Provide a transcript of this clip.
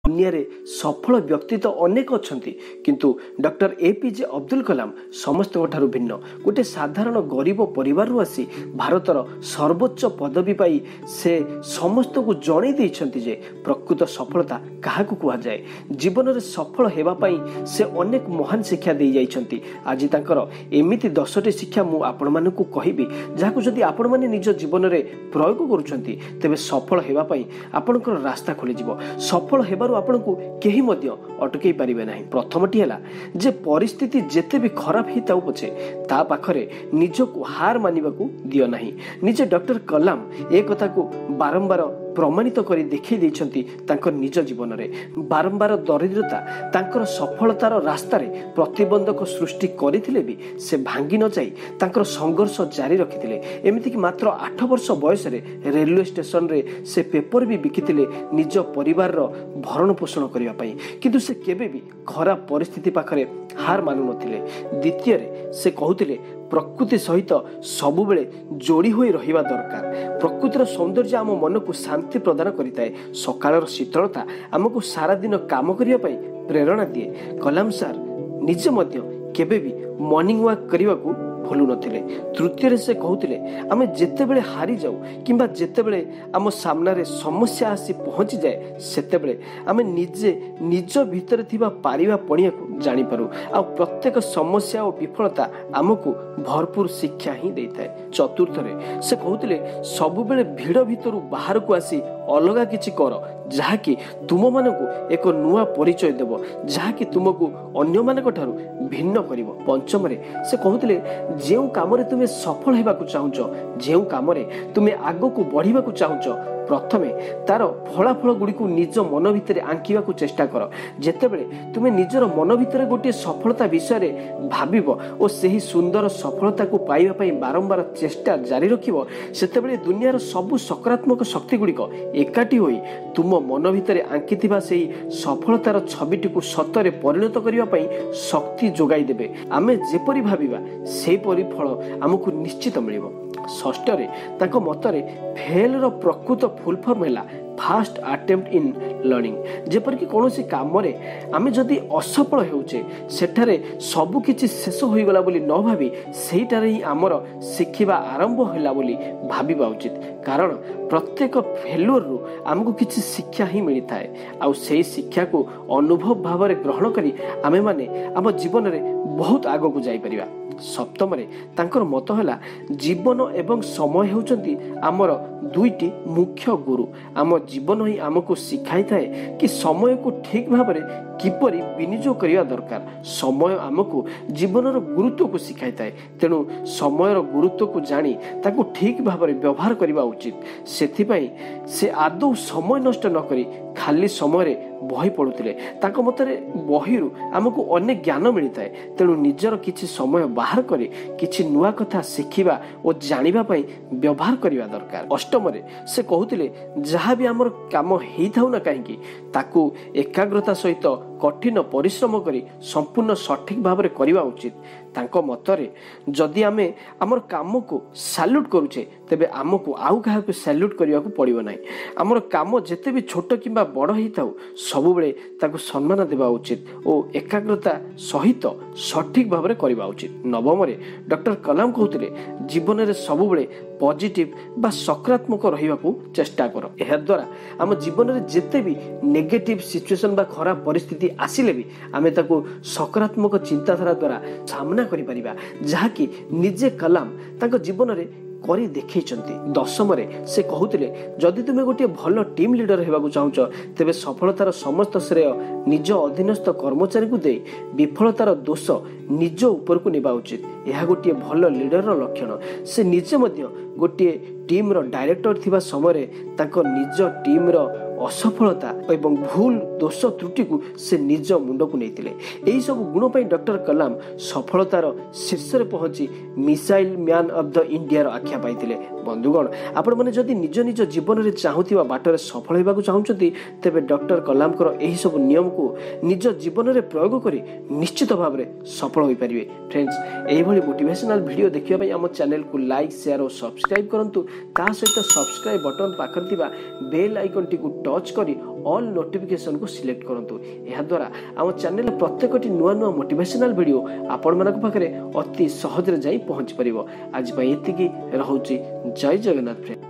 ଦୁନିଆରେ ସଫଳ ବ୍ୟକ୍ତି ତ ଅନେକ ଅଛନ୍ତି, କିନ୍ତୁ ଡକ୍ଟର ଏପିଜେ ଅବଦୁଲ କଲାମ ସମସ୍ତଙ୍କ ଠାରୁ ଭିନ୍ନ। ଗୋଟେ ସାଧାରଣ ଗରିବ ପରିବାରରୁ ଆସି ଭାରତର ସର୍ବୋଚ୍ଚ ପଦବୀ ପାଇ ସେ ସମସ୍ତଙ୍କୁ ଜଣେଇ ଦେଇଛନ୍ତି ଯେ ପ୍ରକୃତ ସଫଳତା କାହାକୁ କୁହାଯାଏ। ଜୀବନରେ ସଫଳ ହେବା ପାଇଁ ସେ ଅନେକ ମହାନ ଶିକ୍ଷା ଦେଇଯାଇଛନ୍ତି। ଆଜି ତାଙ୍କର ଏମିତି 10ଟି ଶିକ୍ଷା ମୁଁ ଆପଣମାନଙ୍କୁ କହିବି, ଯାହାକୁ ଯଦି ଆପଣମାନେ ନିଜ ଜୀବନରେ ପ୍ରୟୋଗ କରୁଛନ୍ତି, ତେବେ ସଫଳ ହେବା ପାଇଁ ଆପଣଙ୍କର ରାସ୍ତା ଖୋଲିଯିବ। ସଫଳ ହେବାରୁ ଆପଣଙ୍କୁ କେହି ମଧ୍ୟ ଅଟକେଇ ପାରିବେ ନାହିଁ। ପ୍ରଥମଟି ହେଲା ଯେ ପରିସ୍ଥିତି ଯେତେ ବି ଖରାପ ହେଇଥାଉ ପଛେ, ତା ପାଖରେ ନିଜକୁ ହାର ମାନିବାକୁ ଦିଅ ନାହିଁ। ନିଜେ ଡକ୍ଟର କଲାମ ଏ କଥାକୁ ବାରମ୍ବାର ପ୍ରମାଣିତ କରି ଦେଖେଇ ଦେଇଛନ୍ତି ତାଙ୍କ ନିଜ ଜୀବନରେ। ବାରମ୍ବାର ଦରିଦ୍ରତା ତାଙ୍କର ସଫଳତାର ରାସ୍ତାରେ ପ୍ରତିବନ୍ଧକ ସୃଷ୍ଟି କରିଥିଲେ ବି ସେ ଭାଙ୍ଗି ନଯାଇ ତାଙ୍କର ସଂଘର୍ଷ ଜାରି ରଖିଥିଲେ। ଏମିତିକି ମାତ୍ର 8 ବର୍ଷ ବୟସରେ ରେଲୱେ ଷ୍ଟେସନରେ ସେ ପେପର ବି ବିକିଥିଲେ ନିଜ ପରିବାରର ଭରଣ ପୋଷଣ କରିବା ପାଇଁ, କିନ୍ତୁ ସେ କେବେ ବି ଖରାପ ପରିସ୍ଥିତି ପାଖରେ ହାର ମାନୁନଥିଲେ। ଦ୍ୱିତୀୟରେ ସେ କହୁଥିଲେ, ପ୍ରକୃତି ସହିତ ସବୁବେଳେ ଯୋଡ଼ି ହୋଇ ରହିବା ଦରକାର। ପ୍ରକୃତିର ସୌନ୍ଦର୍ଯ୍ୟ ଆମ ମନକୁ ଶାନ୍ତି ପ୍ରଦାନ କରିଥାଏ। ସକାଳର ଶୀତଳତା ଆମକୁ ସାରାଦିନ କାମ କରିବା ପାଇଁ ପ୍ରେରଣା ଦିଏ। କଲାମ ସାର୍ ନିଜେ ମଧ୍ୟ କେବେ ବି ମର୍ଣ୍ଣିଂ ୱାକ୍ କରିବାକୁ ଭୁଲୁ ନଥିଲେ। ତୃତୀୟରେ ସେ କହୁଥିଲେ, ଆମେ ଯେତେବେଳେ ହାରିଯାଉ କିମ୍ବା ଯେତେବେଳେ ଆମ ସାମ୍ନାରେ ସମସ୍ୟା ଆସି ପହଞ୍ଚିଯାଏ, ସେତେବେଳେ ଆମେ ନିଜେ ନିଜ ଭିତରେ ଥିବା ପାରିବା ପଣିଆକୁ ଜାଣିପାରୁ, ଆଉ ପ୍ରତ୍ୟେକ ସମସ୍ୟା ଓ ବିଫଳତା ଆମକୁ ଭରପୁର ଶିକ୍ଷା ହିଁ ଦେଇଥାଏ। ଚତୁର୍ଥରେ ସେ କହୁଥିଲେ, ସବୁବେଳେ ଭିଡ଼ ଭିତରୁ ବାହାରକୁ ଆସି ଅଲଗା କିଛି କର, ଯାହାକି ତୁମମାନଙ୍କୁ ଏକ ନୂଆ ପରିଚୟ ଦେବ, ଯାହାକି ତୁମକୁ ଅନ୍ୟମାନଙ୍କ ଠାରୁ ଭିନ୍ନ କରିବ। ପଞ୍ଚମରେ ସେ କହୁଥିଲେ, ଯେଉଁ କାମରେ ତୁମେ ସଫଳ ହେବାକୁ ଚାହୁଁଛ, ଯେଉଁ କାମରେ ତୁମେ ଆଗକୁ ବଢ଼ିବାକୁ ଚାହୁଁଛ, ପ୍ରଥମେ ତାର ଫଳାଫଳ ଗୁଡ଼ିକୁ ନିଜ ମନ ଭିତରେ ଆଙ୍କିବାକୁ ଚେଷ୍ଟା କର। ଯେତେବେଳେ ତୁମେ ନିଜର ମନ ଭିତରେ ଗୋଟିଏ ସଫଳତା ବିଷୟରେ ଭାବିବ ଓ ସେହି ସୁନ୍ଦର ସଫଳତାକୁ ପାଇବା ପାଇଁ ବାରମ୍ବାର ଚେଷ୍ଟା ଜାରି ରଖିବ, ସେତେବେଳେ ଦୁନିଆର ସବୁ ସକାରାତ୍ମକ ଶକ୍ତି ଗୁଡ଼ିକ ଏକାଠି ହୋଇ ତୁମ ମନ ଭିତରେ ଆଙ୍କିଥିବା ସେହି ସଫଳତାର ଛବିଟିକୁ ସତରେ ପରିଣତ କରିବା ପାଇଁ ଶକ୍ତି ଯୋଗାଇ ଦେବେ। ଆମେ ଯେପରି ଭାବିବା, ସେହିପରି ଫଳ ଆମକୁ ନିଶ୍ଚିତ ମିଳିବ। ଷଷ୍ଠରେ ତାଙ୍କ ମତରେ ଫେଲ୍ର ପ୍ରକୃତ ଫୁଲ୍ ଫର୍ମ ହେଲା ଫାଷ୍ଟ ଆଟେମ୍ପ୍ଟ ଇନ୍ ଲର୍ଣ୍ଣିଂ। ଯେପରିକି କୌଣସି କାମରେ ଆମେ ଯଦି ଅସଫଳ ହେଉଛେ, ସେଠାରେ ସବୁକିଛି ଶେଷ ହୋଇଗଲା ବୋଲି ନ ଭାବି ସେଇଟାରେ ହିଁ ଆମର ଶିଖିବା ଆରମ୍ଭ ହେଲା ବୋଲି ଭାବିବା ଉଚିତ। କାରଣ ପ୍ରତ୍ୟେକ ଫେଲୁଅରରୁ ଆମକୁ କିଛି ଶିକ୍ଷା ହିଁ ମିଳିଥାଏ, ଆଉ ସେଇ ଶିକ୍ଷାକୁ ଅନୁଭବ ଭାବରେ ଗ୍ରହଣ କରି ଆମେମାନେ ଆମ ଜୀବନରେ ବହୁତ ଆଗକୁ ଯାଇପାରିବା। ସପ୍ତମରେ ତାଙ୍କର ମତ ହେଲା, ଜୀବନ ଏବଂ ସମୟ ହେଉଛନ୍ତି ଆମର ଦୁଇଟି ମୁଖ୍ୟ ଗୁରୁ। ଆମ ଜୀବନ ହିଁ ଆମକୁ ଶିଖାଇଥାଏ କି ସମୟକୁ ଠିକ୍ ଭାବରେ କିପରି ବିନିଯୋଗ କରିବା ଦରକାର। ସମୟ ଆମକୁ ଜୀବନର ଗୁରୁତ୍ୱକୁ ଶିଖାଇଥାଏ, ତେଣୁ ସମୟର ଗୁରୁତ୍ୱକୁ ଜାଣି ତାକୁ ଠିକ୍ ଭାବରେ ବ୍ୟବହାର କରିବା ଉଚିତ। ସେଥିପାଇଁ ସେ ଆଦୌ ସମୟ ନଷ୍ଟ ନକରି ଖାଲି ସମୟରେ ବହି ପଢ଼ୁଥିଲେ। ତାଙ୍କ ମତରେ ବହିରୁ ଆମକୁ ଅନେକ ଜ୍ଞାନ ମିଳିଥାଏ, ତେଣୁ ନିଜର କିଛି ସମୟ ବାହାର କରି କିଛି ନୂଆ କଥା ଶିଖିବା ଓ ଜାଣିବା ପାଇଁ ବ୍ୟବହାର କରିବା ଦରକାର। ଅଷ୍ଟମରେ ସେ କହୁଥିଲେ, ଯାହା ବି ଆମର କାମ ହେଇଥାଉ ନା କାହିଁକି, ତାକୁ ଏକାଗ୍ରତା ସହିତ କଠିନ ପରିଶ୍ରମ କରି ସମ୍ପୂର୍ଣ୍ଣ ସଠିକ୍ ଭାବରେ କରିବା ଉଚିତ। ତାଙ୍କ ମତରେ ଯଦି ଆମେ ଆମର କାମକୁ ସାଲ୍ୟୁଟ୍ କରୁଛେ, ତେବେ ଆମକୁ ଆଉ କାହାକୁ ସାଲ୍ୟୁଟ୍ କରିବାକୁ ପଡ଼ିବ ନାହିଁ। ଆମର କାମ ଯେତେ ବି ଛୋଟ କିମ୍ବା ବଡ଼ ହେଇଥାଉ, ସବୁବେଳେ ତାକୁ ସମ୍ମାନ ଦେବା ଉଚିତ ଓ ଏକାଗ୍ରତା ସହିତ ସଠିକ୍ ଭାବରେ କରିବା ଉଚିତ। ନବମରେ ଡକ୍ଟର କଲାମ କହୁଥିଲେ, ଜୀବନରେ ସବୁବେଳେ ପଜିଟିଭ ବା ସକାରାତ୍ମକ ରହିବାକୁ ଚେଷ୍ଟା କର। ଏହାଦ୍ୱାରା ଆମ ଜୀବନରେ ଯେତେ ବି ନେଗେଟିଭ ସିଚୁଏସନ୍ ବା ଖରାପ ପରିସ୍ଥିତି ଆସିଲେ ବି ଆମେ ତାକୁ ସକାରାତ୍ମକ ଚିନ୍ତାଧାରା ଦ୍ୱାରା ସାମ୍ନା କରିପାରିବା, ଯାହାକି ନିଜେ କଲାମ ତାଙ୍କ ଜୀବନରେ କରି ଦେଖେଇଛନ୍ତି। ଦଶମରେ ସେ କହୁଥିଲେ, ଯଦି ତୁମେ ଗୋଟିଏ ଭଲ ଟିମ୍ ଲିଡର ହେବାକୁ ଚାହୁଁଛ, ତେବେ ସଫଳତାର ସମସ୍ତ ଶ୍ରେୟ ନିଜ ଅଧୀନସ୍ଥ କର୍ମଚାରୀଙ୍କୁ ଦେଇ ବିଫଳତାର ଦୋଷ ନିଜ ଉପରକୁ ନେବା ଉଚିତ। ଏହା ଗୋଟିଏ ଭଲ ଲିଡରର ଲକ୍ଷଣ। ସେ ନିଜେ ମଧ୍ୟ ଗୋଟିଏ ଟିମ୍ର ଡାଇରେକ୍ଟର ଥିବା ସମୟରେ ତାଙ୍କ ନିଜ ଟିମ୍ର ଅସଫଳତା ଏବଂ ଭୁଲ ଦୋଷ ତ୍ରୁଟିକୁ ସେ ନିଜ ମୁଣ୍ଡକୁ ନେଇଥିଲେ। ଏହିସବୁ ଗୁଣ ପାଇଁ ଡକ୍ଟର କଲାମ ସଫଳତାର ଶୀର୍ଷରେ ପହଞ୍ଚି ମିସାଇଲ ମ୍ୟାନ୍ ଅଫ୍ the ଇଣ୍ଡିଆର ଆଖ୍ୟା ପାଇଥିଲେ। ବନ୍ଧୁଗଣ, ଆପଣମାନେ ଯଦି ନିଜ ନିଜ ଜୀବନରେ ଚାହୁଁଥିବା ବାଟରେ ସଫଳ ହେବାକୁ ଚାହୁଁଛନ୍ତି, ତେବେ ଡକ୍ଟର କଲାମଙ୍କର ଏହିସବୁ ନିୟମକୁ ନିଜ ଜୀବନରେ ପ୍ରୟୋଗ କରି ନିଶ୍ଚିତ ଭାବରେ ସଫଳ ହୋଇପାରିବେ। ଫ୍ରେଣ୍ଡସ୍, ଏହିଭଳି ମୋଟିଭେସନାଲ ଭିଡ଼ିଓ ଦେଖିବା ପାଇଁ ଆମ ଚ୍ୟାନେଲକୁ ଲାଇକ୍, ସେୟାର ଓ ସବସ୍କ୍ରାଇବ୍ କରନ୍ତୁ। ତା ସହିତ ସବସ୍କ୍ରାଇବ୍ ବଟନ୍ ପାଖରେ ଥିବା ବେଲ୍ ଆଇକନ୍ଟିକୁ ଟଚ୍ କରି ଅଲ୍ ନୋଟିଫିକେସନ୍କୁ ସିଲେକ୍ଟ କରନ୍ତୁ। ଏହାଦ୍ୱାରା ଆମ ଚ୍ୟାନେଲରେ ପ୍ରତ୍ୟେକଟି ନୂଆ ନୂଆ ମୋଟିଭେସନାଲ୍ ଭିଡ଼ିଓ ଆପଣମାନଙ୍କ ପାଖରେ ଅତି ସହଜରେ ଯାଇ ପହଞ୍ଚି ପାରିବ। ଆଜି ପାଇଁ ଏତିକି ରହୁଛି। ଜୟ ଜଗନ୍ନାଥ ଫ୍ରେଣ୍ଡ।